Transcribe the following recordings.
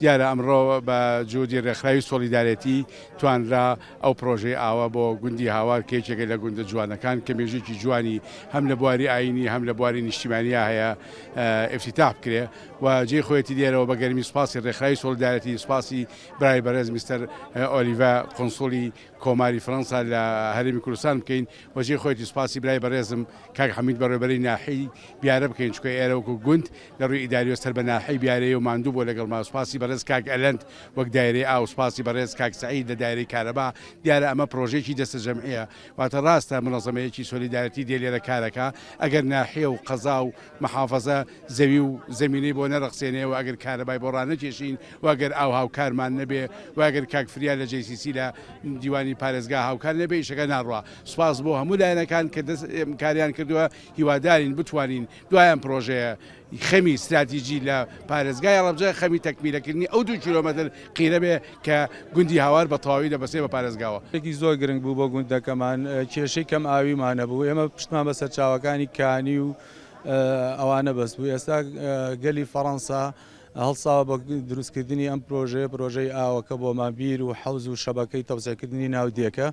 دیارە ئەمڕۆ بە جوودی ڕێکخراوی سۆڵیدارێتی توانرا ئەو پڕۆژەی ئاوە بۆ گوندی هاوار کە یەکێکە لە گوندە جوانەکان کە مێژوویەکی جوانی هەم لە بواری ئایینی هەم لە بواری نیشتیمانیا هەیە ئیفتیتاح بکرێ و جێی خۆیەتی لێرەوە بە گەرمی سوپاسی ڕێکخراوی سۆڵیدارێتی سوپاسی برای بەڕێز میستەر ئۆلیڤە قونسوڵی کۆماری فڕەنسا لە هەرێمی کوردستان بکەین و جێی خۆیەتی سوپاسی برای بەڕێزم کاک حەمید بەڕێوەبەری ناحیەی بیارە بکەین چونکە ئێرە وەکو گوند لە ڕووی ئیداریەوە سەر بە ناحیەی بیارەیە و ماندوو بووە لەگەڵما سوپاسی بەڕێز کاک ئەلەند وەک دایرەی ئاو سوپاسی بەڕێز کاک سەعید لە دایرەی کارەبا دیارە ئەمە پڕۆژەیەکی دەستەجەمعیە واتە ڕاستە مونەزەمەیەکی سۆلیدارەتی دێ لێرە کارەکا ئەگەر ناحیە و قەزا و محافەزە زەوی و زەمینەی بۆ نەڕەخسێنێ و ئەگەر کارەبای بۆ ڕانەکێشین و ئەگەر ئاو هاوکارمان نەبێ و ئەگەر کاک فریا لە JCC لە دیوانی پارێزگا هاوکار نەبێ ئیشەکە ناڕوا سوپاس بۆ هەموو لایەنەکان کە دەست کاریان کردووە هیوادارین بتوانین دوای ئەم پرۆژەیە خەمی ستراتیجی لە پارێزگای هەڵەبجە خەمی تەکمیلەکردنی ئەو دوو کیلۆمەتر قیرە بێ کە گوندی هاوار بە تەواوی دەبەستێ بە پارێزگاوە. شتێکی زۆر گرنگ بوو بۆ گوندەکەمان، کێشەی کەم ئاویمان هەبوو، ئێمە پشتمان بە سەرچاوەکانی کانی و ئەوانە بەست بوو، ئێستا گەلی فەڕەنسا هەڵساوە بە دروستکردنی ئەم پرۆژەیە، پرۆژەی ئاوەکە بۆمان بیر و حەوز و شەبەکەی تەوزیعکردنی ناو دێکە،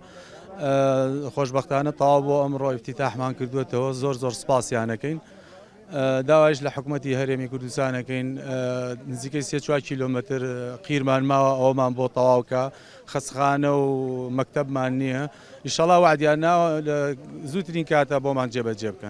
خۆشبەختانە تەواو بۆ ئەمڕۆ ئیفتیتاحمان کردووەتەوە، زۆر زۆر سپاسیانەکەین. داوایش لە حکومەتی هەرێمی کوردستان ئەکەین نزیکەی سێ چوار کیلۆمەتر قیرمان ماوە ئەوەمان بۆ تەواو کە خەستخانە و مەکتەبمان نییە ئیشەڵا وەعدیان ناوە لە زووترین کاتە بۆمان جێبەجێ بکەن.